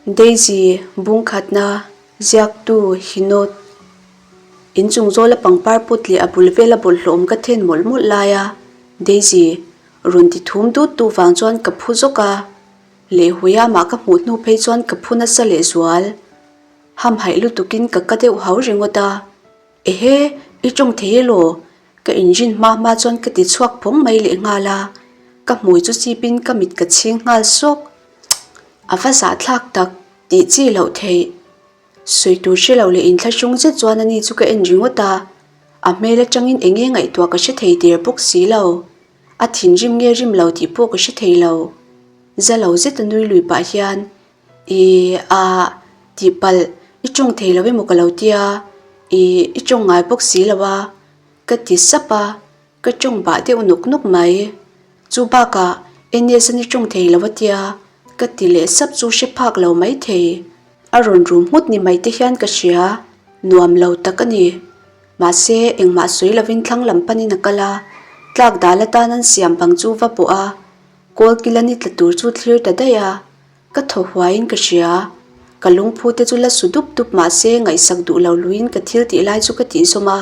Daisy bungkhatna ziaktu Hinot inchung zawla pangpar put leh a bul vela bawlhhlawh awm ka then mawlh mawlh lai a, Daisy rawn ti thum dut tu vang chuan ka phu zawk a, lehhawi amah ka hmuh hnu phei chuan ka phu nasa lehzual. Hamhaih lutukin ka ka deuh hau ringawt a. Ehe, i tawng thei elaw? Ka inrin hma hma chuan ka ti chhuak phawng mai leh nghal a, ka hmui chu chipin ka mit ka chhing nghal sawk. A va zahthlak tak tih chi loh theih. Sawi tur hre lo leh inthlahrung zet chuan ani chu ka en ringawt a, a hmel atangin eng nge ngaihtuah ka hre thei der bawk si lo. A thinrim nge rim lo tih pawh ka hre thei lo. Za lo zet a nui lui pah hian I a tihpalh i tawng thei lo emaw ka lo tia, i i tawng ngai bawk si lo a, ka ti sap a, ka tawng bah deuh nawk nawk mai. Chu bakah Enes an i tawng thei lo a tia, ka ti leh sap chu hre phak lo mai thei. A rawn rum nghut ni mai te hian ka hria, nuam lo tak a ni. Mahse engmah sawi lovin thlang lam panin a kal a, tlak dal atan an siam bang chu va pawh a, kawl kila ni tla tur chu thlir ta daih a. Ka thaw huaiin ka hria. Ka lungphu te chu la su dup dup mah se ngaihsak duh lo luiin ka thil tih lai chu ka tih zawm a,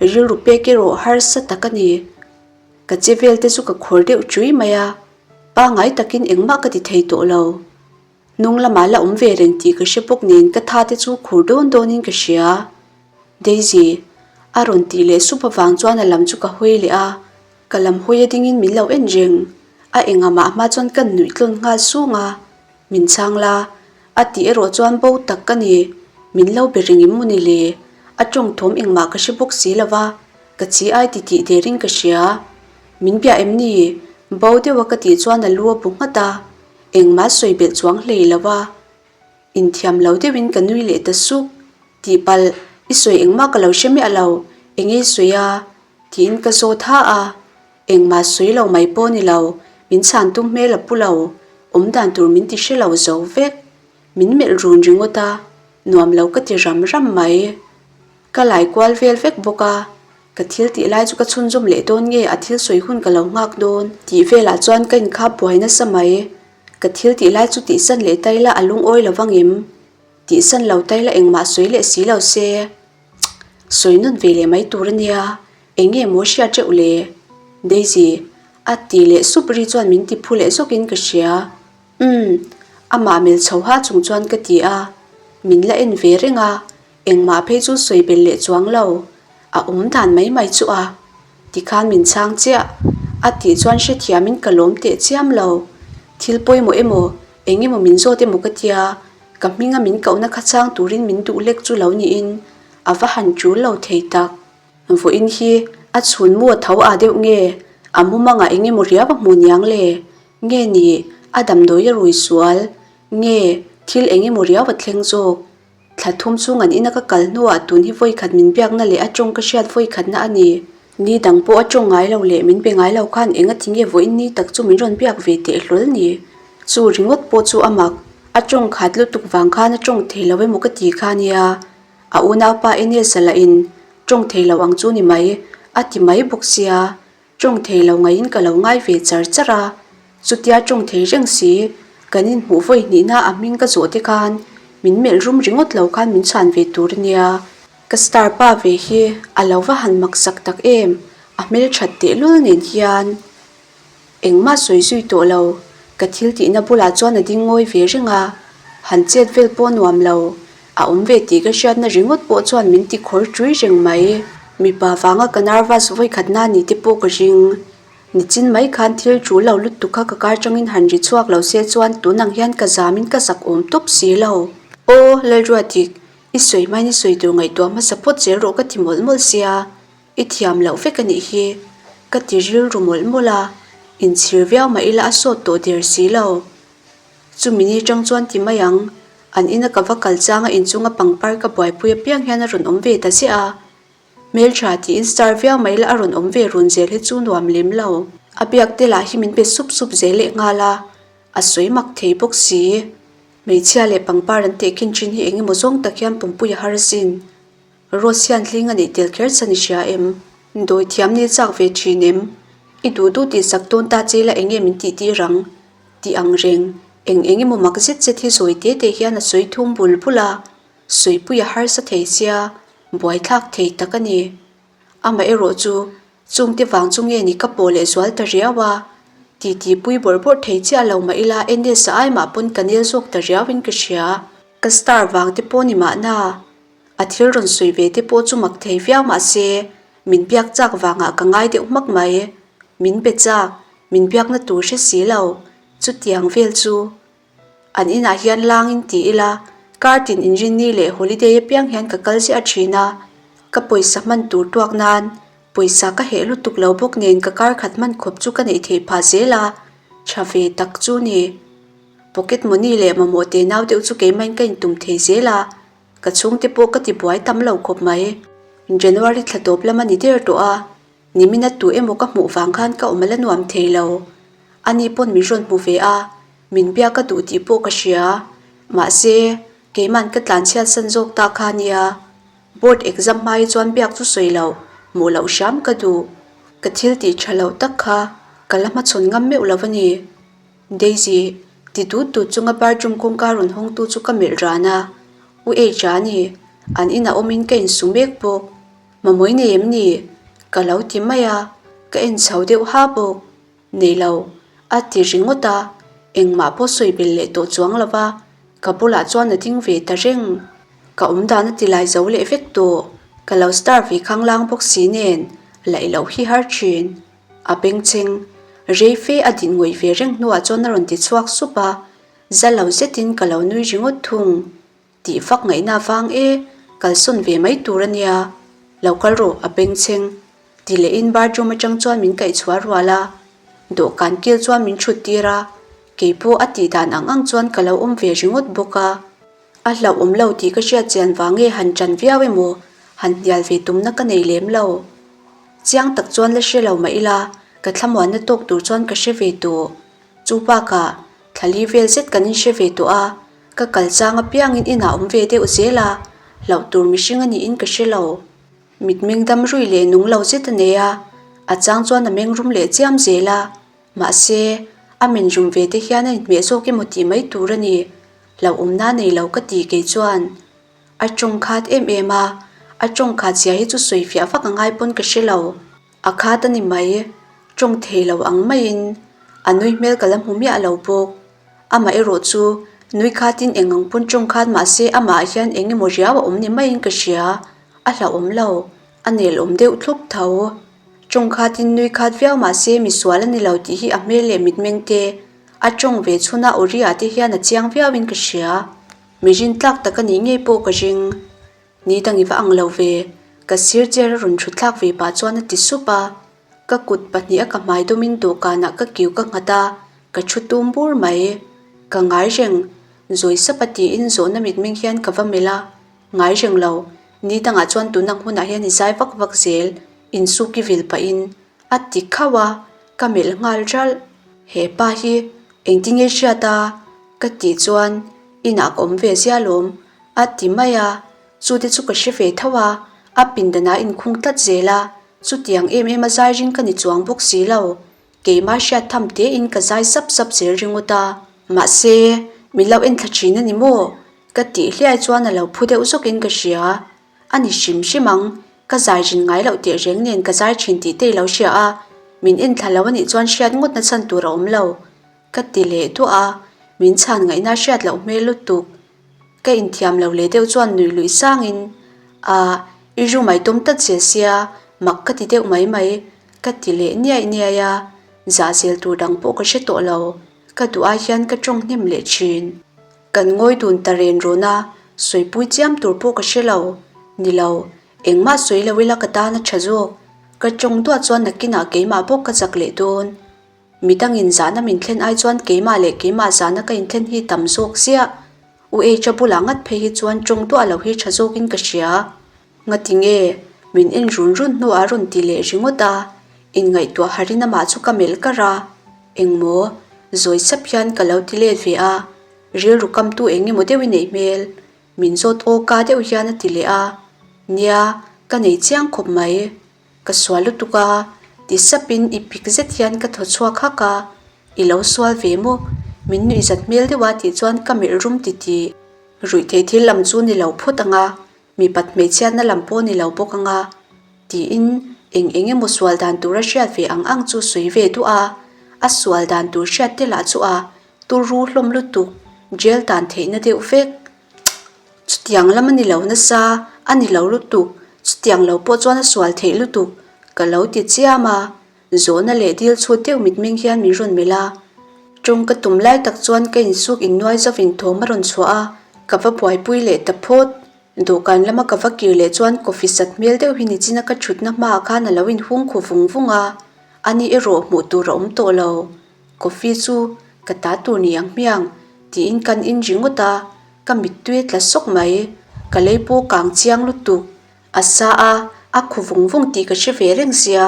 rilru pek erawh harsa tak a ni. Ka che vel te chu ka khawr deuh chui mai a, pangngai takin engmah ka ti thei tawh lo. Hnung lamah la awm ve reng tih ka hre bawk nen ka tha te chu khur dawn dawnin ka hria. Daisy, a rawn tih leh sup avang chuan a lam chu ka hawi leh a. Ka lam hawi a dingin min lo en reng, a engah mah hma chuan ka nuih tlawn nghal sung a, min chhang la, a tih erawh chuan bo tak ka ni, min lo be reng em mawni le, a tawng thawm engmah ka hre bawk si lo va, ka chi ai ti tih derin ka hria. Min bia em ni? Bo deuha ka tih chuan a lu a bu nghat a, engmah sawi belh chuang hlei lo va. Inthiam lo deuhin ka nui leh ta suk, tihpalh, i sawi engmah ka lo hre miah lo, enge i sawi a? Tiin ka zawt ha a, engmah sawi lo mai pawh ni lo, min chhan tum hmel a pu lo, awm dan tur min ti hre lo zo vek. Min melh run ringawt a, nuam lo ka ti ram ram mai. Ka lai kual vel vek bawk a, ka thil tih lai chu ka chhunzawm leh dawn nge a thil sawi hun ka lo nghak dawn tih velah chuan ka inkhap buai nasa mai. Ka thil tih lai chu tihsan leh ta ila a lungawi lo vang em? Tihsan lo ta ila engmah sawi leh si lo se. Sawi nawn ve leh mai tur a nia, eng nge maw hriat reuh le? Daisy, a ti leh sup ri chuan min ti phu leh zawkin ka hria. Umm, amah melh chho ha chung chuan ka ti a, min la en ve reng a, engmah phei chu sawi belh leh chuang lo, a awm dan mai mai chu a. Tikhan min chhang chiah, a tih chuan hrethiamin ka lawm teh chiam lo. Thil pawimawh emaw, eng emaw min zawt emaw ka tia, Ka hminga min kohna kha chang turin min duh lek chu lo niin a va han tul lo thei tak. Vawiin hi a chhun mu a tho ah deuh nge a mumangah eng emaw riau a hmu niang le? Nge ni a damdawi a rui sual? Nge thil eng emaw riau a thleng zawk? Thla thum chung an ina ka kal hnuah tun hi vawikhat min biakna leh a tawng ka hriat vawikhatna a ni. Ni dang pawh a tawng ngai lo leh min be ngai lo khan eng a ti nge vawiin ni tak chu min rawn biak ve teh hlawl ni. Chu ringawt pawh chu a mak, a tawng khat lutuk vang khan a tawng thei lo emaw ka ti kha nia. A unaupa Enes-a lah in tawng thei lo ang chu ni mai, a ti mai bawk sia. Tawng thei lo ngaiin ka lo ngai ve char char a. Chutia tawng thei reng si, kan inhmuh vawi hnihna a hming ka zawh te khan min melh rum ringawt lo khan min chhan ve tur a nia. Ka star pa ve hi a lo va han mak sak tak em, a hmelthat tehlul nen hian engmah sawi zui tawh lo, ka thil tihna bulah chuan a ding ngawi ve reng a, han chet vel pawh nuam lo, a awm ve tih ka hriatna ringawt pawh chuan min ti khawr ṭui reng mai. Mipa vanga ka nervous vawikhatna ni te pawh ka ring, nichin mai khan thil ṭul lo lutuk kha ka kar ṭangin han ri chhuak lo se chuan tun ang hian ka zamin ka zak awm tawp si lo. Aw Lalruatik, I sawi hmain i sawi tur ngaihtuah hmasa phawt zel rawh ka ti mawlh mawlh sia, i thiam loh vek a nih hi. Ka ti rilru mawlh mawlh a, inchhir viau mah ila a sawt tawh der si lo. Chumi ni tang chuan ti mai ang, an ina ka va kal changa inchunga pangpar ka buaipui apiang hian a rawn awm ve ta ziah a. Hmeltha tiin star viau mai ila a rawn awm ve run zel hi chu nuam lem lo. A biak te lah hi min pe sup sup zel leh nghal a, a sawi mak thei bawk si. Hmeichhia leh pangpar an tehkhin thin hi eng emaw zawng tak hian pumpui a har asin. Rose hian hling a neih tel kher chhan i hria em? Dawi thiam ni chak ve thin em? I duh duh tih sak dawn ta che ila eng nge min tih tir ang? Tih ang reng. Eng eng emaw mak zet zet hi zawi te te hian a sawi thum bul bul a, sawipui a harsa thei sia, buaithlak thei tak a ni. Amaherawh chu chungte vang chu nge ni ka pawh leh zual ta riau a, titi pui bawrh bawrh thei chiah lo mah ila Enes-a ai mah pawn ka nel zawk ta riauin ka hria. Ka star vang te pawh ni mahna, a thil rawn sawi ve te pawh chu mak thei viau mah se min biak chak vangah ka ngai deuh hmak mai. Min be chak, min biakna tur hre si lo, chutiang vel chu An inah hian langin ti ila, kar tin inrinni leh holiday apiang hian ka kal ziah thin a, ka pawisa hman tur tuak nan pawisa ka heh lutuk lo bawk nen ka kar khat hman khawp chu ka neih theih phah zel a, tha ve tak chu ni. Pocket money leh mamawh te nau deuh chu keimahin ka intum thei zel a, ka chhungte pawh ka ti buai tam lo khawp mai. January thla tawp lam a ni der tawh a, Nimina tu emaw ka hmuh vang khan ka awm a la nuam thei lo. Ani pawn min rawn hmu ve a, min biak ka duh tih pawh ka hria. Mahse, keiman ka tlanchhiat san zawk ta kha nia. Board exam hma hi chuan biak chu sawi loh, hmuh loh hram ka duh. Ka thil tih tha loh tak kha ka la hmachhawn ngam meuh lo a ni. Daisy, ti tut tut chunga bathroom kawngka rawn hawngtu chu ka melh ran a. U H-a a ni, an inah awmin ka insu mek bawk. Mamawi nei em ni? Ka lo ti mai a, ka en chho deuh ha bawk. Nei lo, a ti ringawt a, engmah pawh sawi belh leh tawh chuang lo va, ka bulah chuan a ding ve ta reng. Ka awm dan a ti lai zo leh vek tawh, ka lo star ve khanglang bawk si nen, laih loh hi har thin. A bengchheng, rei fe a din ngawih ve reng hnuah chuan a rawn ti chhuak sup a, za lo zetin ka lo nui ringawt thung. Tih vak ngaihna vang e, kalsawn ve mai tur a nia. Lo kal rawh, a bengchheng. Ti lehin bathroom atang chuan min kaihchhuah rual a. Dawhkan kil chuan min thut tir a, kei pawh a tih dan ang ang chuan ka lo awm ve ringawt bawk a. A hlauhawm lo tih ka hriat chian vang nge han ṭan viau emaw, han hnial ve tumna ka nei lem lo. Chiang tak chuan la hre lo mah ila, ka thlamuanna tawk tur chuan ka hre ve tawh. Chu bakah, thlali vel zet kan inhre ve tawh a, Ka kal chang apiangin inah awm ve deuh zel a, hlauh tur mihring a niin ka hre lo. Mitmeng dam rui leh nung lo zet a nei a, a chang chuan a meng rum leh chiam zel a, mahse, a men rum ve te hian a inhmeh zawk emaw tih mai tur a ni, hlauhawmna nei lo ka ti kei chuan. A tawng khat em em a, a tawng khat zia hi chu sawi fiah vak a ngai pawn ka hre lo. A khat a ni mai, tawng thei lo ang maiin a nui hmel ka la hmu miah lo bawk. Amah erawh chu nui khatin eng ang pawn tawng khat mah se amah ah hian eng emaw riau a awm ni maiin ka hria, a hlauhawm lo, a nelawm deuh thlup tho. Tawng khatin nui khat viau mah se misual a ni lo tih hi a hmel leh mitmeng te, a tawng ve chhuna awri ah te hian a chiang viauin ka hria. Mi rintlak tak a nih ngei pawh ka ring. Ni dang i va ang lo ve, ka sir chair a rawn thut thlak ve pah chuan a ti sup a. Ka kut pahniha ka hmai dawmin dawhkanah ka kiu ka nghat a, ka thu tum bur mai. Ka ngai reng, zawi sapa tiin zawhna mitmeng hian ka va melh a. Ngai reng lo, ni dangah chuan tunang hunah hian i zai vak vak zel, insuk i vil pahin a ti khauh a, ka melh nghal ralh. He pa hi engtin nge hriat a? Ka tih chuan inah ka awm ve zia lawm. A ti mai a, chu te chu ka hre ve tho a, a pindanah a inkhung tlat zel a, chutiang em em a zai ring ka ni chuang bawk si lo, keimah hriat tham tein ka zai sap sap zel ringawt a. Mahse, min lo enthla thin a ni maw? Ka tih hliai chuan a lo phu deuh zawkin ka hria. A ni hrim hrim ang, ka zai rin ngai loh teh reng nen ka zai thin tih te i lo hria a, min enthla lo a nih chuan hriat ngawtna chhan tur a awm lo. Ka ti leh duah a, min chhan ngaihna hriat loh hmel lutuk. Ka inthiam lo leh deuh chuan nuih luih sangin, Ahh, i room a i tawm tlat zel sia, mak ka ti deuh mai mai, ka ti leh niaih niaih a, zah zel tur dang pawh ka hre tawh lo, ka duh ai hian ka tawng hnem leh thin. Kan ngawi dun ta ren rawn a, sawipui chiam tur pawh ka hre lo, ni lo, engmah sawi lo ila ka tan a tha zawk, ka tawng duah chuan nakinah keimah bawk ka chak leh dawn. Midangin zahna min thlen ai chuan keimah leh keimah zahna ka inthlen hi tam zawk ziah. U H-a bulah ngat phei hi chuan tawng duah lo hi tha zawkin ka hria. Ngati nge? Min en run run hnuah a rawn ti leh ringawt a, inngaihtuah harin amah chu ka melh kar a. Engmaw? Zawi sap hian ka lo ti let ve a, rilru kamtu eng emaw deuh i neih hmel. Min zawt aw ka deuh hian a ti leh a. Nia, ka nei chiang khawp mai. Ka sual lutuk a, ti sapin i pik zet hian ka thaw chhuak hak a, I lo sual ve maw? Min nuihzat hmel deuh a tih chuan ka melh rum titih. Ruih theih thil lam chu ni lo phawt ang a, mipat hmeichhiatna lam pawh ni lo bawk ang a, tiin eng eng emaw sual dan tur a hriat ve ang ang chu sawi ve duh a, a sual dan tur hriat te lah chu a turu hlawm lutuk, jail tan theihna deuh vek. Chutiang lam a ni lo nasa, a ni lo lutuk, chutiang lo pawh chuan a sual theih lutuk, ka lo ti chiam a. Zawhna leh dil chhut deuh mitmeng hian min rawn melh a. Tawng ka tum lai tak chuan ka insuk innuai zovin thawm a rawn chhuah a, ka va buaipui leh ta phawt. Dawhkan lama ka va kir leh chuan coffee sat hmel deuh hi nichina ka thutna hmaah khan a lo inhung khu vung vung a, ani erawh hmuh tur a awm tawh lo. Coffee chu ka ta tur ni ang hmiang tiin kan in ringawt a, ka mittui a tla sawk mai. Ka lei pawh kang chiang lutuk. A sa a, a khu vung vung tih ka hre ve reng sia.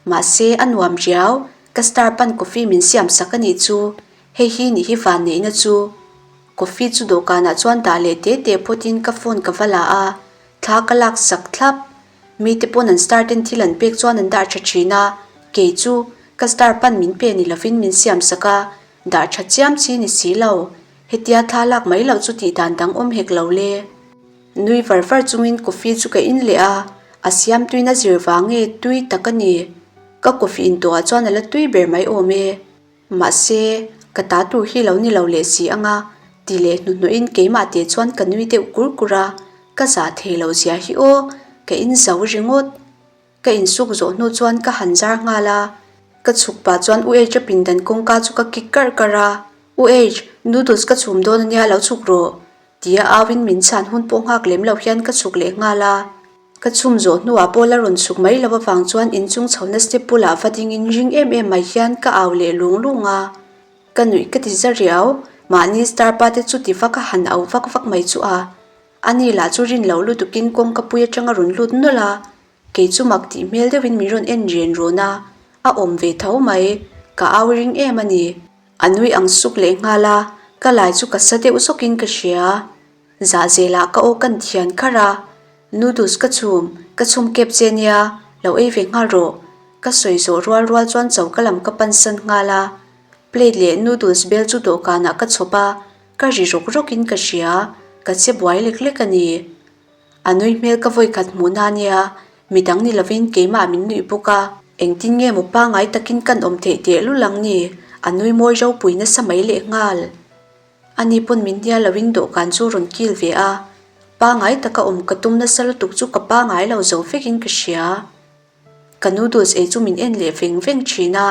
Mahse, a nuam riau, ka star pan coffee min siam sak a nih chu. Hei hi nih hi van neihna chu. Coffee chu dawhkanah chuan dah leh te te phawtin ka phone ka va la a, thla ka lak sak thlap. Mite pawn an star ten thil an pek chuan an dah tha thin a, kei chu ka star pan min pe ni lovin min siam sak a, dah tha chiam chi ni si lo. Hetia thla lak mai loh chu tih dan dang awm hek lo le. Nui var var chungin coffee chu ka in leh a, a siam tuina zir vang nge tui tak a ni. Ka coffee in tawhah chuan a la tui ber mai awm e. Mahse, ka ta tur hi lo ni lo leh si anga ti leh hnuhnawhin keimah teh chuan ka nui deuh kur kur a, ka zah thei lo zia hi aw, ka in zo ringawt. Ka insuk zawh hnu chuan ka han zar nghal a, ka chhuk pah chuan U H-a pindan kawngka chu ka kik karh karh a, U H, noodles ka chhum dawn ania lo chhuk rawh, tia auin min chhan hun pawh nghak lem lo hian ka chhuk leh nghal a. Ka chhum zawh hnuah pawh la rawn chhuk mai lo avang chuan inchung chhohna step bulah va dingin ring em em mai hian ka au leh lung lung a. Ka nuih ka ti za riau, mahni star pa te chu ti vak a han au vak vak mai chu a. Ani lah chu rin loh lutukin kawngka pui atanga rawn lut nawlh a, kei chu mak tih hmel deuhin min rawn en ren rawn a, a awm ve tho mai, ka au ring em a ni. A nui ang suk leh nghal a, ka lai chu ka sa deuh zawkin ka hria. Zah zelah ka aw kan thian kharh a, Noodles ka chhum, ka chhum kep che nia, lo ei ve nghal rawh. Ka sawi zawh rual rual chuan choka lam ka pansan nghal a, plate leh noodles bel chu dawhkanah ka chhawp a, ka ri rawk rawkin ka hria, ka che buai lek lek a ni. A nui hmel ka vawi khat hmuh na nia, midang ni lovin keimah min nuih bawk a. Engtin nge maw pangai takin kan awm theih tehlul ang ni, a nui mawi ropui nasa mai lehnghal. Ani pawn min hnial loin dawhkan chu rawn kil ve a, pangai taka awm ka tum nasa lutuk chu ka pangai lo zo vekin ka hria. Ka noodles ei chu min en leh veng veng thin a,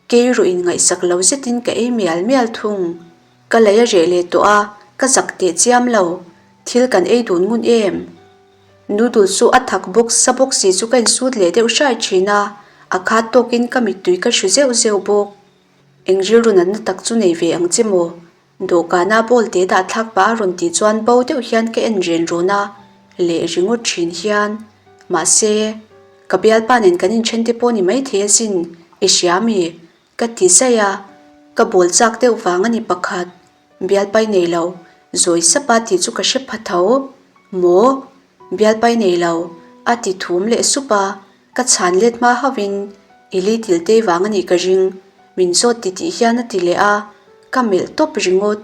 kei ruh in ngaihsak lo zetin ka ei mial mial thung. Ka lei a reh leh tawh a, ka zak teh chiam lo, thil kan ei dun ngun em? Noodles chu a thak bawk sa bawk si chu ka insut leh deuh hrai thin a, a khat tawkin ka mittui ka hru zeuh zeuh bawk. Eng rilru natna tak chu nei ve ang che maw? Dawhkana ball te dah thlak pah a rawn tih chuan bo deuh hian ka en ren rawn a, leh ringawt thin hian. Mahse, ka bialpa nen kan inthen te pawh ni maithei asin, i hria mi? Ka ti zaih a, ka ball chak deuh vang a ni pakhat. Bialpai nei lo, zawi sapa tih chu ka hre pha tho. Maw? Bialpai nei lo, a ti thum leh sup a. Ka chhan let hma hauhin i li til tei vang a nih ka ring, min zawt ti tih hian a ti leh a, ka melh tawp ringawt,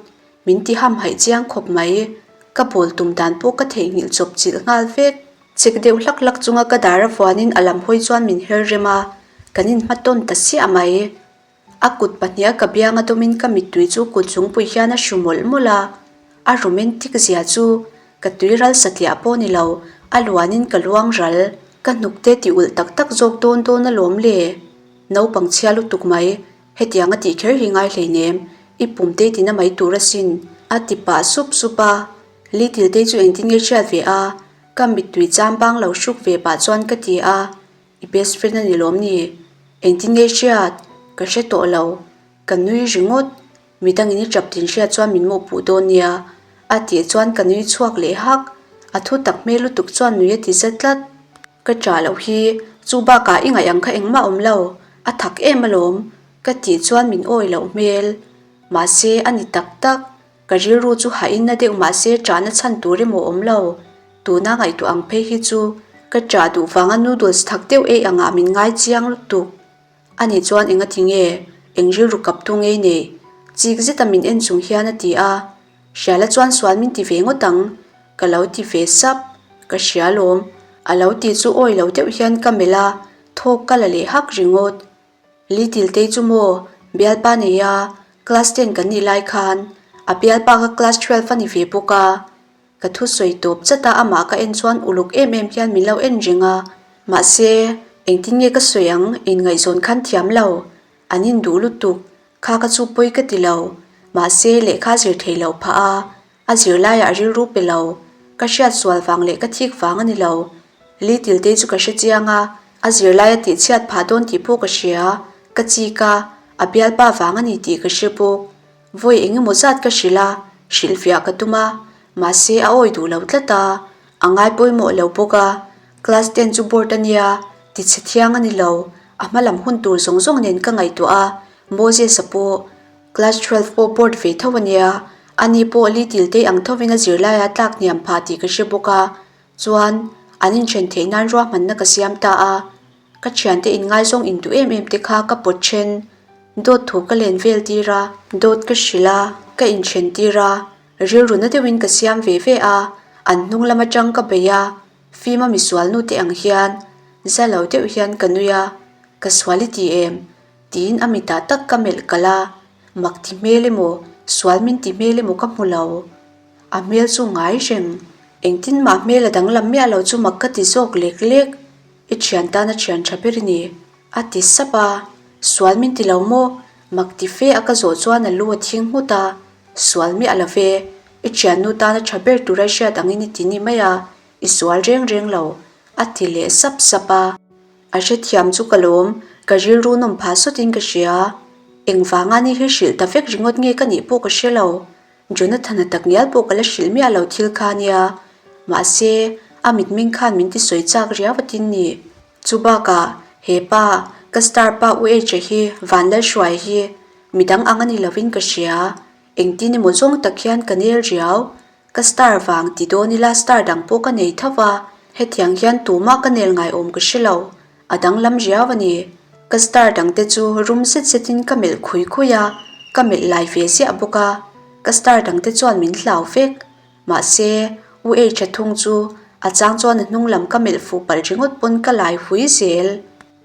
min ti hamhaih chiang khawp mai, ka bawl tum dan pawh ka theihnghilh chawp chilh nghal vek. Chek deuh hlak hlak chunga ka dar a vuanin a lam hawi chuan min her rem a, kan inhmatawn ta siah mai. A kut pahniha ka biang a dawmin ka mittui chu kut zungpui hian a hru mawlh mawlh a, a romantic zia chu ka tui ral satliah pawh ni lo, a luanin ka luang ral, ka hnuk te ti ulh tak tak zawk dawn dawn alawm le. Naupang chhia lutuk mai, hetiang a tih kher hi ngai hleinem, i pum te tina mai tur asin, a ti pah sup sup a. Little te chu engtin nge hriat ve a, ka mittui cham bang lo hruk ve pah chuan ka ti a. I best friend a ni lawm ni? Engtin nge hriat? Ka hre tawh lo. Ka nui ringawt. Midangin i tap tin hriat chuan min mawhpuh dawn nia. A tih chuan ka nui chhuak leh hak. A thu tak hmel lutuk chuan nui a ti za tlat. Ka ṭah loh hi, chu bakah i ngaih ang kha engmah awm lo. A thak em alawm. Ka tih chuan min awi loh hmel. Mahse, a ni tak tak. Ka rilru chu hahin na deuh mahse ṭahna chhan tur emaw awm lo. Tuna ngaihtuah ang phei hi chu ka ṭah duh vanga noodles thak deuh ei angah min ngai chiang lutuk. Ani chuan enga ti nge? Eng rilru kap tu ngei nei? Chik zeta min en chung hian a ti a, Hriala chuan sual min ti ve ngawt ang, ka lo ti ve sap, ka hria lawm. A lo ti chu awi lo deuh hian ka melh a, thawk ka la leh hak ringawt. Little tei chu maw, bialpa nei a, class ten kan nih lai khan, a bialpa kha class 12 a ni ve bawk a. Ka thusawi tawp chat a, amah ka en chuan uluk em em hian min lo en reng a. Mahse, engtin nge ka sawi ang, inngaihzawn khan thiam lo, an induh lutuk, Kha ka chu pawi ka ti lo, mahse lehkha zir thei lo phah a, a zir laiah rilru pe lo, ka hriat sual vang leh ka thik vang a ni lo. Little te chu ka hre chiang a, a zir laia tih chhiat phah dawn tih pawh ka hria, ka chik a, a bialpa vang a ni tih ka hre bawk. Vawi eng emaw zat ka hrilh a, hrilhfiah ka tum a, mahse a awi duh lo tlat a, a ngai pawimawh lo bawk a, class ten chu board a nia, tichhe thiang a ni lo, a hma lam hun tur zawng zawng nen ka ngaihtuah a, Moses-a pawh class 12 pawh board ve tho a nia, ani pawh little te ang thovin a zirlaia tlak hniam phah tih ka hre bawk a, chuan an inthen theih nan ruahmanna ka siam ta a, ka thiante inngaizawng induh em em te kha ka pawt then, dawt thu ka len vel tir a, dawt ka hrilh a, ka inthen tir a, rilru na deuhin ka siam ve ve a, an hnung lam atang ka bei a, fima misual nu te ang hian za lo deuh hian ka nui a, ka sual i ti em? Tiin a mitah tak ka melh kalh a, mak ti hmel emaw, sual min ti hmel emaw ka hmu lo. A hmel chu ngai reng. Engtin mah hmel a danglam miah lo chu mak ka ti zawk lek lek. I thian tan a thian tha ber i ni, a ti sap a. Sual min ti lo maw? Mak ti fe a ka zawh chuan a lu a thing nghut a, Sual miah lo ve, i thiannu tana tha ber tura hriat angin i ti ni mai a, i sual reng reng lo, a ti leh sap sap a. A hrethiam chu ka lawm, ka rilru nawm phah sawtin ka hria. Engvanga ni hi hrilh ta vek ringawt nge ka nih pawh ka hre lo. Jonathan-a takngial pawh ka la hrilh miah lo thil kha nia. Mahse, a mitmeng khan min ti sawi chak riau a tin ni. Chu bakah, he pa, ka star pa U H-a hi Vanlalhruaia hi midang ang a ni lovin ka hria. Engtin emaw zawng tak hian ka nel riau. Ka star vang ti dawn ila star dang pawh ka nei tho va, hetiang hian tumah ka nel ngaiawm ka hre lo, a danglam riau a ni. Ka star dang te chu rum zet zetin ka melh khui khui a, ka melh lai ve ziah bawk a, ka star dang te chuan min hlau vek. Mahse, U H-a thung chu a chang chuan a hnung lam ka melh fuh palh ringawt pawn ka lai hui zel.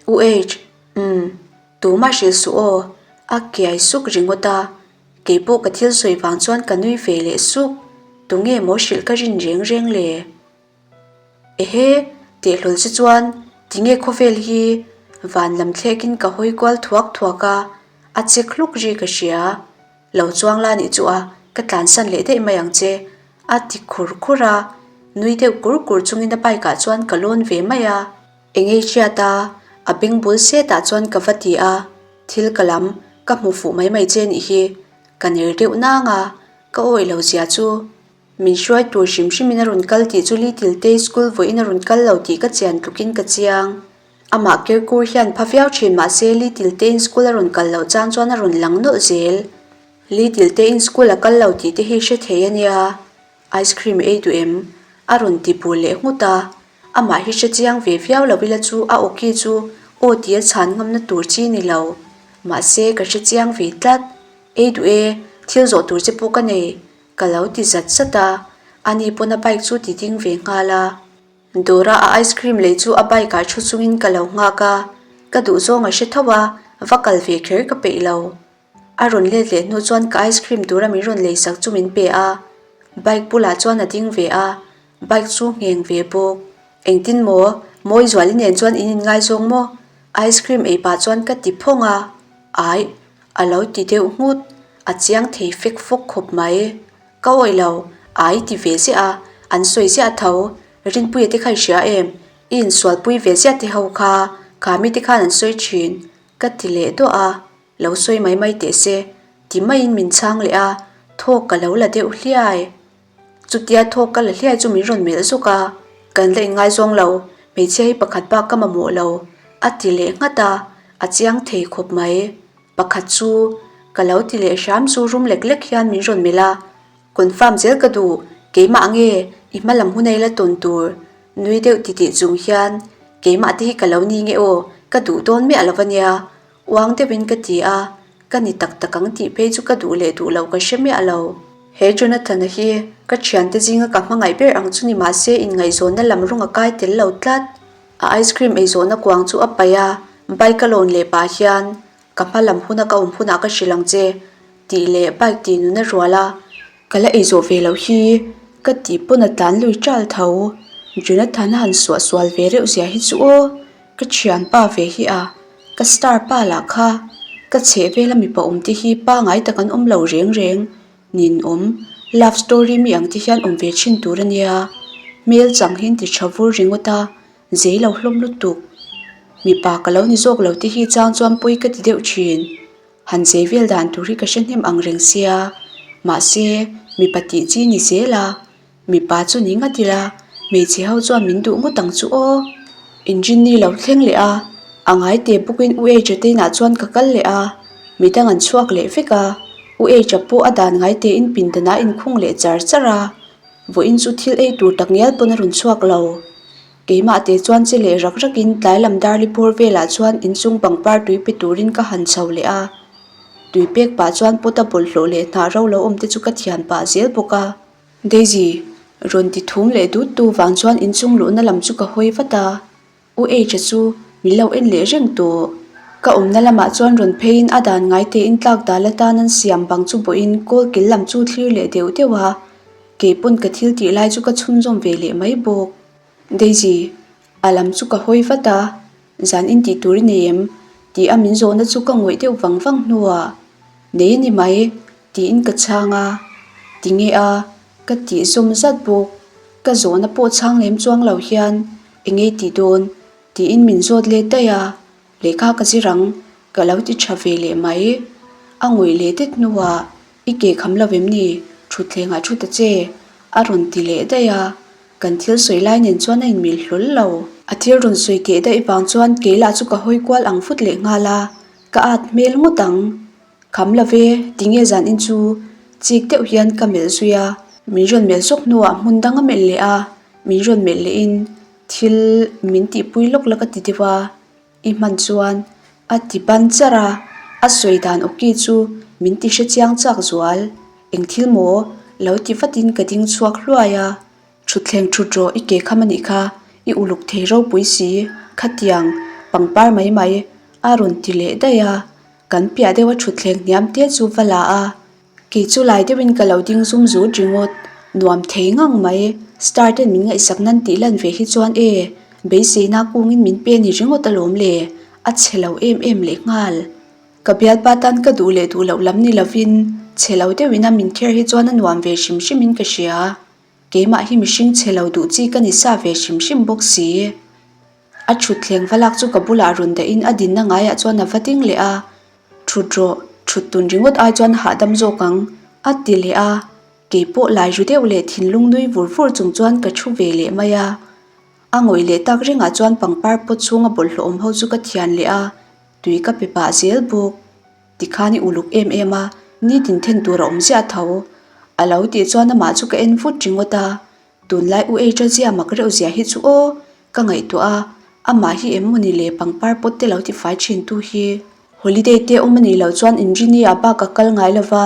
U H, umm, tumah hrilh suh aw, a kiai suk ringawt a. Kei pawh ka thil sawi vang chuan ka nui ve leh suk, tunge maw hrilh ka rin reng reng le? Ehe, teh hlawl che chuan tinge khawvel hi van lam thlekin ka hawi kual thuak thuak a, a che hluk ri ka hria. Lo chuang la nih chu a, ka tlansan leh daih mai ang che, a ti khur khur a, nui deuh kur kur chungin a bike ah chuan ka lawn ve mai a. Engei hriat a, a beng bul set ah chuan ka va ti a, thil ka lam, ka hmu fuh mai mai che nih hi, ka ner deuh nang a, ka awih lo zia chu. Min hruai tur hrim hrim in a rawn kal tih chu Little Tei school vawiin a rawn kal lo tih ka chian tluk in ka chiang. Amah Kirkur hian pha viau thin mahse Little Tei'n school a rawn kal loh chang chuan a rawn lang nawlh zel. Little Tei'n school a kal lo tih te hi hre thei a nia. Ice cream ei duh em? A rawn ti bul leh nghut a. Amah hi hre chiang ve viau lo ila chu a awki chu aw tia chhan ngamna tur chi ni lo. Mahse ka hre chiang ve tlat. Ei duh e, thil zawh tur che pawh ka nei. Ka lo ti zat zat a. Ani pawn a bike chu ti ding ve nghal a. Dawra a ice cream lei chu a bike ah thu chungin ka lo nghak a. Ka duhzawng a hre tho a, va kal ve kher ka peih lo. A rawn let leh hnu chuan ka ice cream tura min rawn leisak chu min pe a, bike bulah chuan a ding ve a, bike chu ngheng ve bawk. Engtin maw? Mawizuali nen chuan in inngaizawng maw? Ice cream ei pah chuan ka ti phawng a, aih, a lo ti deuh nghut, a chiang thei fek fawk khawp mai. Ka awih lo, ai ti ve ziah a, an sawi ziah tho, Rinpuia te kha i hria em? I insualpui ve ziah te ho kha, kha mite khan an sawi thin, ka ti leh duah a. Lo sawi mai mai teh se, ti maiin min chhang leh a, thawk ka lo la deuh hliai. Chutia thawk ka la hliai chu min rawn melh zuk a, Kan la inngaizawng lo, hmeichhia hi pakhat bak ka mamawh lo, a ti leh nghat a, a chiang thei khawp mai. Pakhat chu ka lo ti leh hram chu rum lek lek hian min rawn melh a, Confirm zel ka duh, keimah nge i hma lam hun ei la tawn tur? Nui deuh titih chung hian, Keimah te hi ka lo ni nge aw, ka duh dawn miah lo va nia, Uang deuhin ka ti a, Ka ni tak tak ang tih phei chu ka duh leh duh lo ka hre miah lo. He Jonathan-a hi ka thiante zinga ka hmangaih ber ang chu ni mahse inngaihzawnna lam rawng a kai tel lo tlat. A ice cream eizawhna kuang chu a paih a, bike a lawn leh pah hian ka hma lam huna ka awm hunah ka hrilh ang che tih leh bike tih nun a rual a. Ka la eizawh ve loh hi ka tih pawn a tlan lui ṭal tho. Jonathan a han suah sual ve reuh zia hi chu aw, ka thianpa ve hi a, ka star pa lah kha ka chheh vela mipa awm te hi pangai tak an awm lo reng reng. Ninawm, love story mi ang te hian awm ve thin tur a nia. Hmel chang hi an ti tha vur ringawt a, zei lo hlawm lutuk. Mipa ka lo ni zawk lo te hi chang chuan pawi ka ti deuh thin. Han zei vel dan tur hi ka hre hnem ang reng sia. Mahse, mipa tih chi ni zel a. Mipa chu ni ngat ila, hmeichhe ho chuan min duh ngawt ang chu aw. Engine ni lo thleng leh a, a ngai te bawkin U H-a te inah chuan ka kal leh a, midang an chhuak leh vek a, U H-a pawh a dan ngai tein pindan ah inkhung leh char char a, vawiin chu thil ei tur tak ngial pawn a rawn chhuak lo. Keimah te chuan che leh rak rakin tlai lam darli bawr velah chuan inchung pangpar tui pe turin ka han chho leh a, tui pek pah chuan pot a bawlhhlawh leh hnah ro lo awm te chu ka thian pah zel bawk a. Daisy, rawn ti thum leh dut tu vang chuan inchung luhna lam chu ka hawi vat a, U H-a chu min lo en leh reng tawh. Ka awmna lamah chuan rawn pheiin a dan ngai tein tlak dal atan an siam bang chu bawhin kawl kil lam chu thlir leh deuh deuh a, kei pawn ka thil tih lai chu ka chhunzawm ve leh mai bawk. Daisy, a lam chu ka hawi vat a, zan in tih tur i nei em? tih a min zawhna chu ka ngawih deuh vang vang hnuah, Nei a ni mai. Tiin ka chhang a, tinge a, ka tih zawm zat bawk. Ka zawhna pawh chhang lem chuang lo hian eng ei tih dawn? tiin min zawt let daih a, lehkha ka zir ang, ka lo ti tha ve leh mai. A ngawih leh det hnuah i ke kham lo em ni? Thutthlengah thu ta che, a rawn ti leh daih a, kan thil sawi lai nen chuan a inmil hlawl lo. A thil rawn sawi teh daih vang chuan kei lah chu ka hawi kual ang vut leh nghal a, ka at hmel ngawt ang. Kham lo ve, tinge zan in chu chik deuh hian ka melh zui a. Min rawn melh zawk hnuah hmun dang a melh leh a, min rawn melh leh in thil min tihpui lawk la ka ti deuh a, i hman chuan a ti ban char a, a sawi dan awki chu min ti hre chiang chak zual, eng thil maw lo ti vatin ka ding chhuak hluai a. Thutthleng thut rawh i ke kham a nih kha, i uluk thei ropui si, khatiang pangpar mai mai a rawn ti leh daih a. Kan piah deuha thutthleng hniam te chu va la a, kei chu lai deuhin ka lo ding zum zut ringawt, nuam thei ngang mai, star ten min ngaihsak nan tih lan ve hi chuan e, beiseina kungin min pe ni ringawt alawm le, a chhe lo em em leh nghal. Ka bialpa tan ka duh leh duh loh lam ni lovin, chhe lo deuhin a min kher hi chuan a nuam ve hrim hrimin ka hria, keimah hi mihring chhe lo duh chi ka ni sa ve hrim hrim bawk si. A thutthleng va lak chu ka bulah rawn dahin a dinna ngaiah chuan a va ding leh a, Thut rawh, thut tun ringawt ai chuan hahdam zawk ang, a ti leh a. Kei pawh lai ru deuh leh thinlung nui vur vur chung chuan ka thu ve leh mai a. A ngawih leh tak rengah chuan pangpar pot chhunga bawlhhlawh awm ho chu ka thian leh a, tui ka pe pah zel bawk. Tikhan i uluk em em a, nitin then tur a awm ziah tho. A lo tih chuan amah chu ka en vut ringawt a, Tunlai U H-a zia mak reuh zia hi chu aw, ka ngaihtuah a, amah hi em mawni le pangpar pawt te lo ti fai thin tu hi. Holiday te awm a nih loh chuan engineer bak a kal ngai lo va,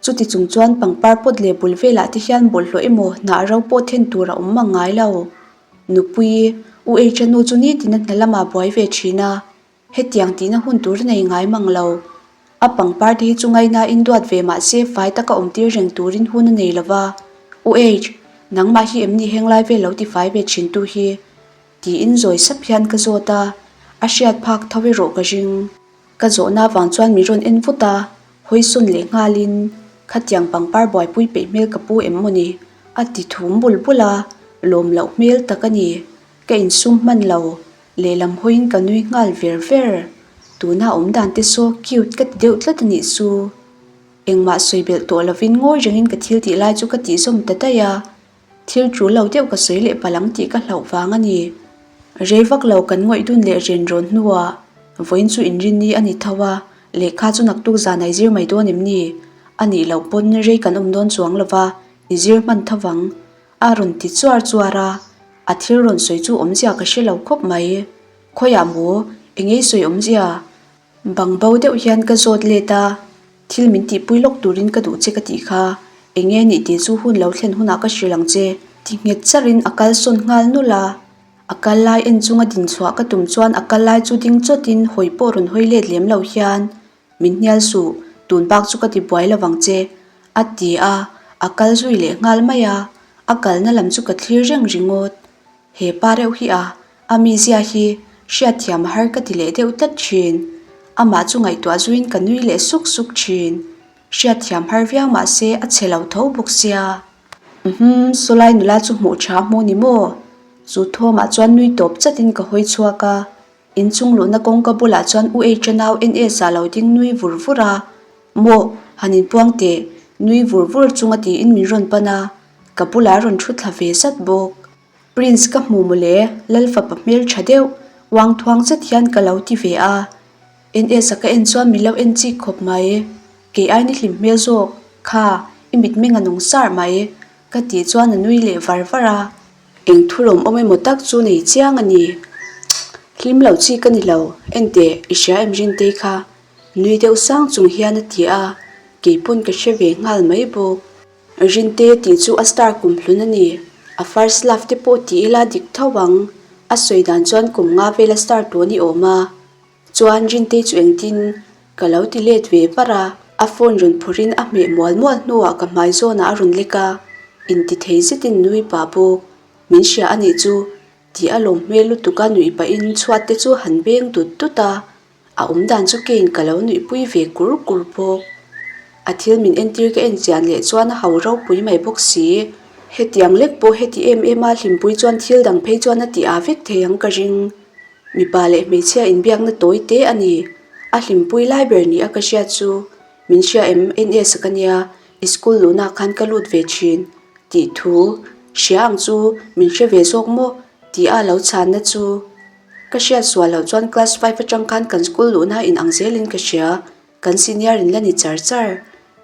chuti chung chuan pangpar pawt leh bul velah te hian bawlhhlawh emaw hnah ro pawh then tur a awm mang ngai lo. Nupui, U H-a nu chu nitin a hna lamah buai ve thin a, Hetiang tihna hun tur nei ngai mang lo. A pangpar te hi chu ngaihnain duat ve mah se fai taka awm tir reng turin hun a nei lo va. U H, nangmah hi em ni henglai vel lo ti fai ve thin tu hi? Tiin zawi sap hian ka zawt a, a hriat phak tho erawh ka ring. Ka zawhna vang chuan min rawn en vut a, hawi sawn leh nghalin, Khatiang pangpar buaipui peih hmel ka pu em maw ni? A ti thum bul bul a, lawm loh hmel tak a ni. Ka insum hman lo, Lehlam hawiin ka nui nghal ver ver. Tuna awm dan te saw cute ka ti deuh tlat a nih chu. Engmah sawi belh tawh lovin ngawi rengin ka thil tih lai chu ka tih zawm ta daih a. Thil tul lo deuh ka sawi leh palh ang tih ka hlauh vang a ni. Rei vak lo kan ngawih dun leh ren rawn hnuah vawiin chu inrinni a ni tho a, lehkha chu naktuk zan a i zir mai dawn em ni? A nih loh pawn rei kan awm dawn chuang lova, i zir hman tho vang. A rawn ti chuar chuar a, a thil rawn sawi chu awmzia ka hre lo khawp mai. Khawiah maw? Engei sawi awmzia? Bang bo deuh hian ka zawt let a, thil min tihpui lawk turin ka duh che ka tih kha, eng nge nih tih chu hun lo thlen hunah ka hrilh ang che, ti nghet charin a kal sawn nghal nulh a. A kal lai en chunga din chhuah ka tum chuan a kal lai chu ding chawtin hawi pawh rawn hawi let lem lo hian, Min hnial suh, tun bak chu ka ti buai lo vang che, a ti a, a kal zui leh nghal mai a, a kalna lam chu ka thlir reng ringawt. He pa reuh hi a, a mizia hi hriatthiam a har ka ti leh deuh tlat thin. Amah chu ngaihtuah zuiin ka nui leh suk suk thin. Hriatthiam har viau mah se a chhe lo tho bawk sia. Umm, sawlai nula chu hmuh tha hmu ni maw? Chu thawmah chuan nui tawp chatin ka hawi chhuak a. Inchung luhna kawngka bulah chuan U H-a nau NS ah lo ding nui vur vur a. Maw, han inpuang teh, nui vur vur chunga tiin min rawn pan a, ka bulah a rawn thu thla ve zat bawk. Prince ka hmu mawle, Lalfapa hmel tha deuh, uang thuang zet hian ka lo ti ve a. NS-a ka en chuan min lo en chik khawp mai. Kei ai ni hlim hmel zawk, kha, i mitmeng a nung sar mai, ka tih chuan a nui leh var var a. Eng thu lawmawm emaw tak chu nei chiang a ni. Hlim lo chi ka ni lo, enteh, i hria em Rintei kha? Nui deuh sang chung hian a ti a, keipawn ka hre ve nghal mai bawk. Rinte tih chu a star kum hlun a ni. A first love te pawh ti ila dik tho ang. A sawi dan chuan kum nga vela star tawh ni awm a. Chuan Rintei chu engtin ka lo ti let ve var a. A phone rawn phawrhin a hmeh mual mual hnuah ka hmai zawnah a rawn lek a, inti thei zetin nui pah bawk. Min hria a nih chu tih a lawm hmel lutuk a nuih pahin chhuat te chu han beng dut dut a. A awm dan chu keiin ka lo nuihpui ve kur kur bawk. A thil min entir ka en chian leh chuan a ho ropui mai bawk si. Hetiang lek pawh heti em em a hlimpui chuan thil dang phei chuan a ti ah vek thei ang ka ring. Mipa leh hmeichhia inbiakna tawi te a ni. A hlimpui lai ber ni a ka hriat chu min hria em NS ka nia i school luhna khan ka lut ve thin tih thu hria ang chu min hre ve zawk maw tih a lo chhanna chu Ka hriat sual loh chuan class five atang khan kan school luhna in ang zelin ka hria, kan senior in la ni char char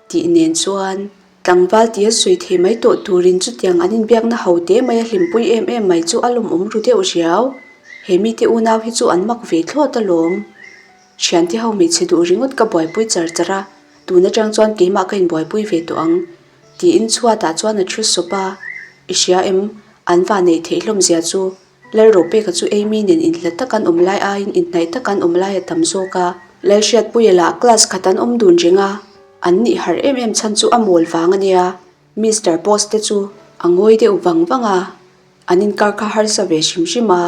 tih nen chuan tlangval tia sawi thei mai tawh turin chutiang an inbiakna ho te mai a hlimpui em em mai chu a lawmawm ru deuh riau. He mite unau hi chu an mak ve thlawt alawm. Thiante ho hmeichhe duh ringawt ka buaipui char char a, tun atang chuan keimah ka inbuaipui ve tawh ang tiin chhuatah chuan a thu sawp a, I hria em? An vanneih theih hlawm zia chu Lalropeka chu Amy nen inhlat tak an awm lai aiin inhnaih tak an awm lai a tam zawk a. Lalhriatpuia lah class khat an awm dun reng a, an nih harh em em chhan chu a mawl vang a nia. Mister Boss te chu a ngawi deuh vang vang a, an inkar kha harsa ve hrim hrim a,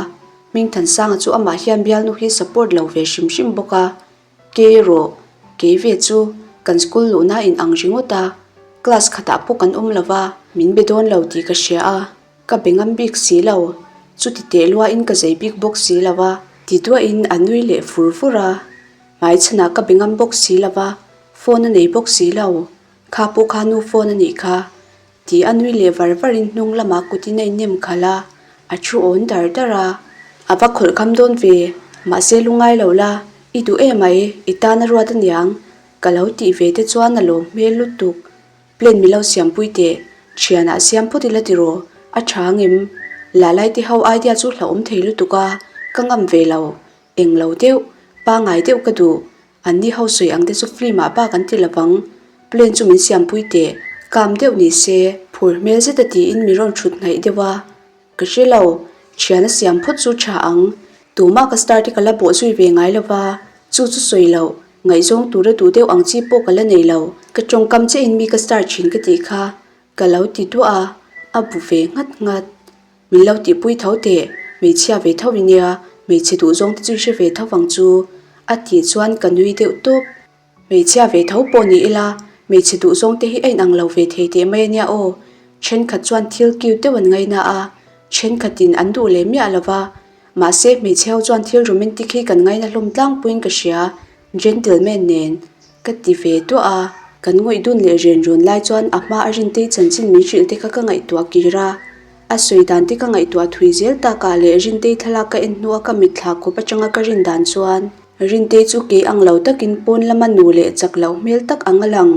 Hmingthansanga chu amah hian bialnu hi support lo ve hrim hrim bawk a. Kei erawh, kei ve chu kan school luhna in ang ringawt a, class khatah pawh kan awm lo va, min be dawn lo tih ka hria a. Ka be ngam bik si lo, chuti teh luain ka zei bik bawk si lo a, ti duahin a nui leh fur fur a. Hmaichhanah ka be ngam bawk si lo a, phone a nei bawk si lo, kha pawh kha nu phone a nih kha, ti a nui leh var varin hnung lamah kutin a innem khalh a, a thu awn dar dar a. A va khawlh kham dawn ve, mahse lungai lo la, i duh emai, i tan a ruat aniang, ka lo tih ve te chuan a lawm hmel lutuk. Plan mi lo siampui teh, thianah siam phawt ila tiraw, a tha ngem? Lalai te ho idea chu hlauhawm thei lutuk a, ka ngam ve lo, eng lo deuh, pangai deuh ka duh, an ni ho sawi ang te chu film ah bak an ti lovang, plan chu min siampui teh, calm deuh ni se, phur hmel zet a tiin mi rawn thut hnaih deuh a. Ka hre lo, thiana siam phawt chu tha ang. Tumah ka star te ka la bawh zui ve ngai lo va, chu chu sawi loh, ngaihzawng tura duh deuh ang chi pawh ka la nei lo. Ka tawngkam chiahin mi ka star thin ka tih kha ka lo ti duah a, a bu ve nghat nghat. Min lo tihpui tho teh, hmeichhia ve tho i nia, hmeichhe duhzawng te chu i hre ve tho vang chu, a tih chuan ka nui deuh tawp. Hmeichhia ve tho pawh ni ila, hmeichhe duhzawng te hi a inang lo ve thei teh mai a nia aw. Thenkhat chuan thil cute deuh an ngaina a, thenkhatin an duh leh miah lo va. Mahse hmeichhe ho chuan thil romantic hi kan ngaina hlawm tlangpuiin ka hria, gentleman nen ka ti ve duah a. Kan ngawih dun leh ren rawn lai chuan a hma a Rintei chanchin min hrilh te kha ka ngaihtuah kir a. A sawi dan te ka ngaihtuah thui zel takah leh Rintei thlalak ka en hnua ka mitthla khawp atanga ka rin dan chuan Rintei chu kei ang lo takin pawn lama nu leh chak loh hmel tak ang a lang,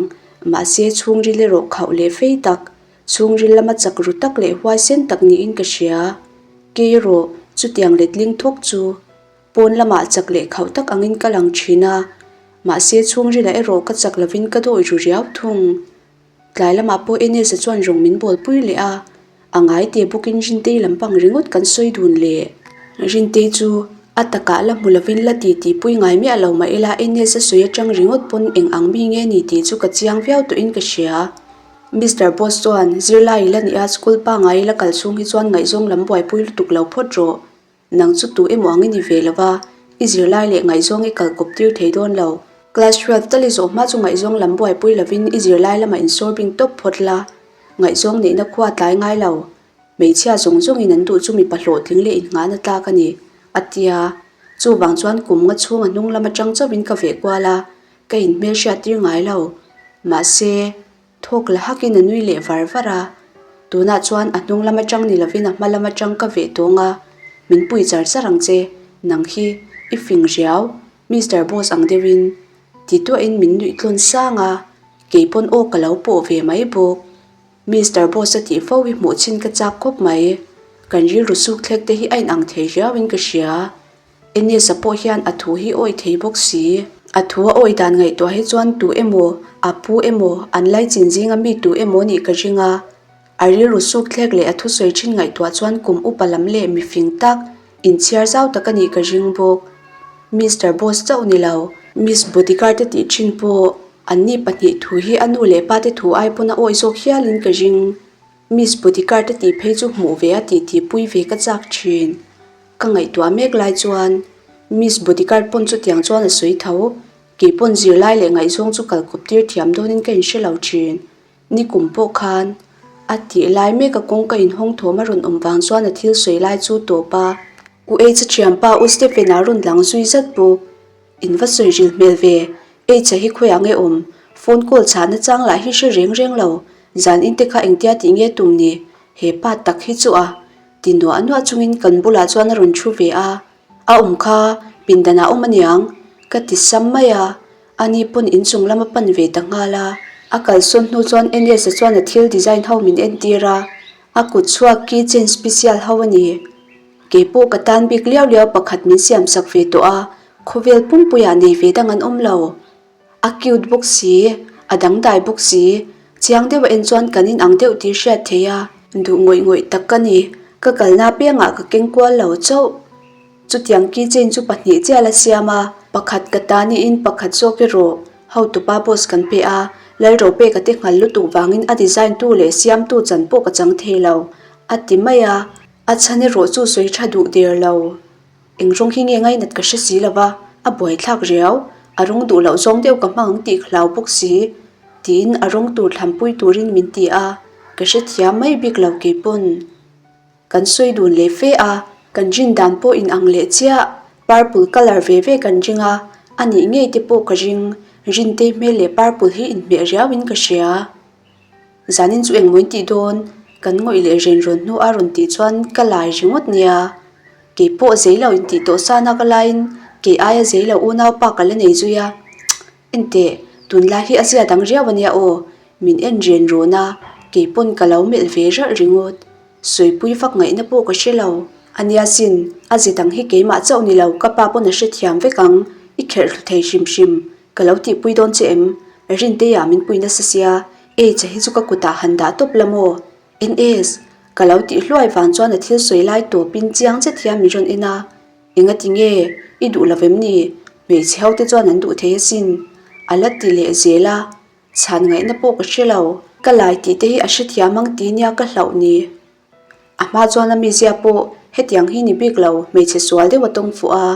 mahse chhungril erawh khauh leh fei tak, chhungril lama chak ru tak leh huaisen tak niin ka hria. Kei erawh chutiang letling thawk chu pawn lamah chak leh khauh tak angin ka lang thin a. Mahse chhungrilah erawh ka chak lovin ka dawih ru riau thung. Tlai lamah pawh Enes-a chuan rawng min bawl pui leh a, a ngai te bawkin Rintei lampang ringawt kan sawi dun leh. Rintei chu a takah la hmu lovin la ti tih pui ngai miah lo mah ila Enes-a sawi atang ringawt pawn eng ang mi nge ni tih chu ka chiang viau tawhin ka hria. Mister Boss chuan zirlai ila nia school pangai ila kal chhung hi chuan ngaihzawng lam buaipui lutuk lo phawt rawh. Nang chu tu emaw ang i ni ve lo va, i zirlai leh ngaihzawng i kal kawp tir thei dawn lo. Class 12 tal i zawh hma chu ngaihzawng lam buaipui lovin i zirlai lamah insawr bing tawp phawt la. Ngaihzawng neihna khua tlai ngai lo. Hmeichhia zawng zawngin an duh chu mipa hlawhtling leh innghahna tlak a ni, a ti a. Chuvang chuan kum nga chhung a hnung lam atang chauhin ka veh kual a, ka inhmelhriat tir ngai lo. Mahse. Thawk la hakin a nui leh var var a, tunah chuan a hnung lam atang ni lovin a hma lam atang ka veh tawng a, min pui char char ang che, nang hi i fing riau, Mister Boss ang deuhin ti tuahin min nuih tlawn sang a, kei pawn aw ka lo pawh ve mai bawk. Mister Boss a tih fo hi hmuh chin ka chak khawp mai, kan rilru suk thlek te hi a inang thei riauin ka hria. Enesa pawh hian a thu hi awih thei bawk si. A thu a awih dan ngaihtuah hi chuan tu emaw, a pu emaw, an laichin zinga mi tu emaw nih ka ring a. A rilru suk thlek leh a thusawi thin ngaihtuah chuan kum upa lam leh mifing tak, inchhiar zau tak a nih ka ring bawk. Mister Boss chauh ni lo, Miss Bodyguard te tih thin pawh an ni pahnih thu hi a nu leh pa te thu ai pawn a awih zawk hialin ka ring. Miss Bodyguard te tih phei chu hmuh ve a tih tihpui ve ka chak thin. Ka ngaihtuah mek lai chuan Miss Bodyguard pawn chutiang chuan a sawi tho. Kei pawn zirlai leh ngaihzawng chu kal kawp tir thiam dawnin ka inhre lo thin. Ni kum pawh khan a tih lai mek a kawng ka inhawng thawm a rawn awm vang chuan a thil sawi lai chu tawp a. U H-a thianpa U Stephen-a rawn lang zui zat bawk. In va sawi ril hmel ve. H-a hi khawiah nge awm? Phone call chhahna chang lah hi hre reng reng lo. Zan in te kha engtia tih nge tum ni? He pa tak hi chu a. Ti nuah nuah chungin kan bulah chuan a rawn thu ve a, a awm kha pindanah awm aniang ka ti sam mai a, ani pawn inchung lam a pan ve ta nghal a. A kalsawn hnu chuan Ns-a chuan a thil design ho min entir a, a kut chhuak keychain special ho a ni. Keipawh ka tan bik liau liau pakhat min siam sak ve tawh a, khawvel pumpuiah nei ve dang an awm lo. A cute bawk si, a dangdai bawk si, chiang deuh a en chuan kan inang deuh tih hriat theih a. Duh ngawih ngawih tak ka ni, ka kalna piangah ka keng kual lo chauh. Chutiang keychain chu pahnih chiah la siam a, pakhat ka ta niin pakhat zawk erawh hotupa boss kan pe a, Lalropeka te nghal lutuk vangin a design tu leh siamtu chan pawh ka chang thei lo, a ti mai a, a chhan erawh chu sawi tha duh der lo. Eng rawng hi nge ngainat ka hre si lo va, a buaithlak riau, a rawng duh loh zawng deuh ka hmang ang tih ka hlau bawk si, tiin a rawng tur thlampui turin min ti a, ka hrethiam mai bik lo keipawn. Kan sawi dun leh fe a, kan rin dan pawh inang leh chiah, purple colour ve ve kan ring a, a nih ngei te pawh ka ring, Rintei hmel leh purple hi inhmeh riauin ka hria. Zanin chu engmaw in tih dawn? Kan ngawih leh ren rawn hnu a rawn tih chuan ka lai ringawt nia. Kei pawh zei lo in tih tawh sana ka laiin kei aia zei lo unaupa ka la nei zui a. Enteh, tunlai hi a zia dang riau ania aw, min en ren rawn a, kei pawn ka lo melh ve ralh ringawt. Sawipui vak ngaihna pawh ka hre lo. Ania sin, a ze dang hi keimah chauh ni lo ka pa pawn a hrethiam vek ang, i kherh thlu thei hrim hrim. Ka lo tihpui dawn che em? Rinteia min pui nasa sia, H-a hi chu ka kutah han dah tawp la maw? NS, Ka lo tih hluai vang chuan a thil sawi lai tawpin chiang zet hian min rawn en a, Engati nge? I duh lo vem ni? Hmeichhe ho te chuan an duh thei asin. A la ti leh zel a, chhan ngaihna pawh ka hre lo. Ka lai tih te hi a hrethiam ang ti nia ka hlauh ni. A hma chuan a mizia pawh hetiang hi ni bik lo hmeichhe sual deuh a tawng fuh a,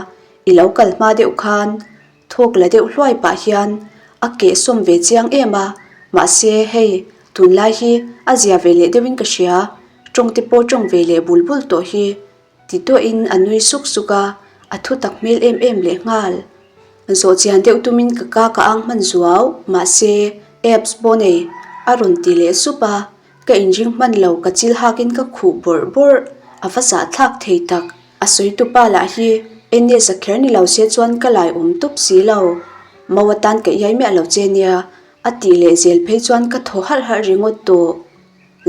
i lo kal hma deuh khan thawk la deuh hluai pah hian a keh sawm ve chiang em a, mahse hei tunlai hi a zia ve leh deuhin ka hria, tawng te pawh tawng ve leh bul bul tawh hi ti tuahin a nui suk suk a, a thu tak hmel em em leh nghal. Zawh chian deuh tumin ka ka ka ang hman zuau, mahse apps pawh nei a rawn ti leh sup a. Ka inring hman lo, ka chil hakin ka khuh bawrh bawrh, a va zahthlak thei tak. A sawitupa lah hi Enes a kher ni lo se chuan ka lai awm tawp si lo. Mau atan ka iai miah lo che nia, a tih leh zel phei chuan ka thaw halh halh ringawt tawh.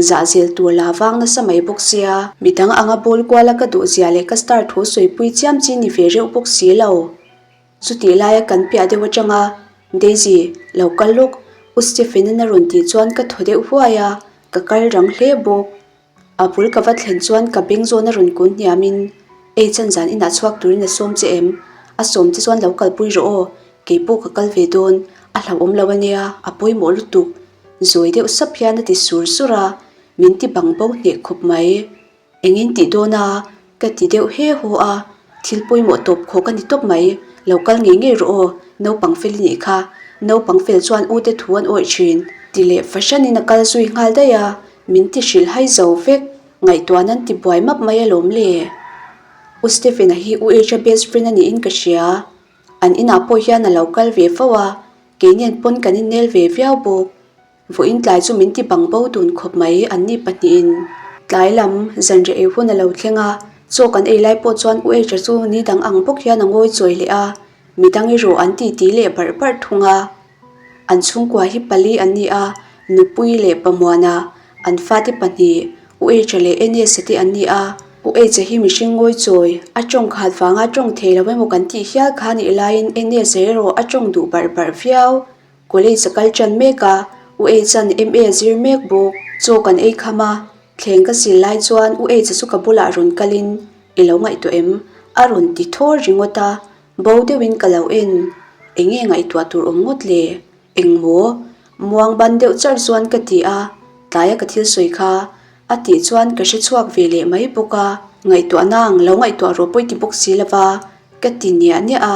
Zah zel tur la vang nasa mai bawk sia. Midang anga bawl kuala ka duh zia leh ka star thu sawipui chiam chi ni ve reuh bawk si lo. Chutih laia kan piah deuh atanga. Daisy, lo kal lawk, U Stephen-a'n a rawn tih chuan ka thaw deuh huai a, ka kal rang hle bawk. A bul ka va thlen chuan ka beng zawn a rawn kun hniamin, Ei chan zan inah chhuak turin a sawm che em? A sawm che chuan lo kalpui rawh aw, keipawh ka kal ve dawn, a hlauhawm lo ania, a pawimawh lutuk. Zawi deuh sap hian a ti sur sur a, min ti bang bo hneh khawp mai. Engin tih dawn a? Ka ti deuh he haw a, thil pawimawh tawp khawk a ni tawp mai, lo kal ngei ngei rawh aw, naupang fel i nih kha, naupang fel chuan u te thu an awih thin. Ti leh fahranin a kal zui nghal daih a, min ti hrilh hai zo vek, ngaihtuah nan ti buai map mai alawm le. U Stephen-a hi U H-a best friend a niin ka hria, an inah pawh hian a lo kal ve fo a, keinian pawn kan innel ve viau bawk. Vawiin tlai chu min ti bang bo dun khawp mai an ni pahnihin. Tlai lam zanriah ei hun a lo thleng a, chaw kan ei lai pawh chuan U H-a chu ni dang ang bawk hian a ngawi chawi leh a, midang erawh an titi leh barh barh thung a. An chhungkua hi pali an ni a, Nupui leh Pamuana, an fate pahnih, U H-a leh Enes-a te an ni a. U H-a hi mihring ngawi chawi, a tawng khat vanga tawng thei lo emaw kan tih hial kha nih laiin Enes-a erawh a tawng duh barh barh viau. College a kal tan mek a, U H-a'n MA a zir mek bawk. Chaw kan ei kham a, thleng ka sil lai chuan U H-a chu ka bulah rawn kalin, I lo ngaihtuah em? a rawn ti thawr ringawt a, bo deuhin ka lo en. Eng nge ngaihtuah tur awm ngawt le? Eng maw? Muang ban deuh charh chuan ka ti a, tlaia ka thil sawi kha a tih chuan ka hre chhuak ve leh mai bawk a, ngaihtuah nang lo ngaihtuah rawh pawi ti bawk si lova ka ti niah niah a,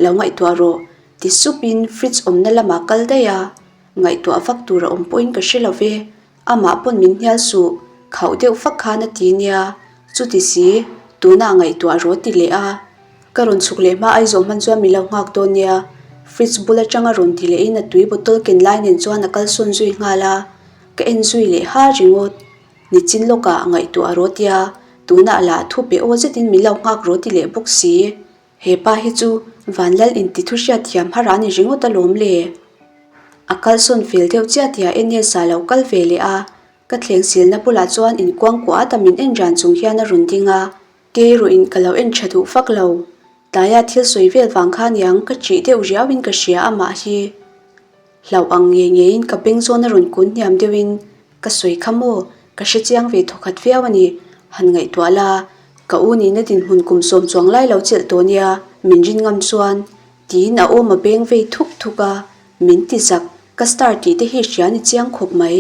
lo ngaihtuah rawh Ti supin fridge awmna lamah kal daih a, ngaihtuah vak tur a awm pawhin ka hre lo ve, amah pawn min hnial suh, khauh deuh fak khan a ti nia, chuti si, tunah ngaihtuah rawh ti leh a. Ka rawn chhuk leh hma Aizawl hman chuan min lo nghak dawn nia, fridge bul atanga rawn ti lehin a tui bottle ken lai nen chuan a kalsawn zui nghal a, ka en zui leh ha ringawt. Nichin lawkah ngaihtuah rawh tia, tunah lah thu pe aw zetin min lo nghak rawh ti leh bawk si. He pa hi chu Vanlal inti thu hriat thiam har a ni ringawt alawm le. A kalsawn fel deuh chiah tia Enes-a lo kal ve leh a, ka thleng silna bulah chuan inkuangkuah ata min en ran chung hian a rawn ding a, kei erawhin ka lo en tha duh vak lo. Tlaia thil sawi vel vang kha aniang ka ṭih deuh riauin ka hria amah hi. Hlauh ang ngei ngeiin ka beng zawn a rawn kun hniam deuhin ka sawi kha maw, ka hre chiang ve thawkhat viau a ni, han ngaihtuah la, ka u nihna dinhmun kum sawm chuang lai lo chelh tawh nia, min rin ngam chuan, tiin a awm a beng vei thuk thuk a, min ti zak, ka star tih te hi hria ni chiang khawp mai.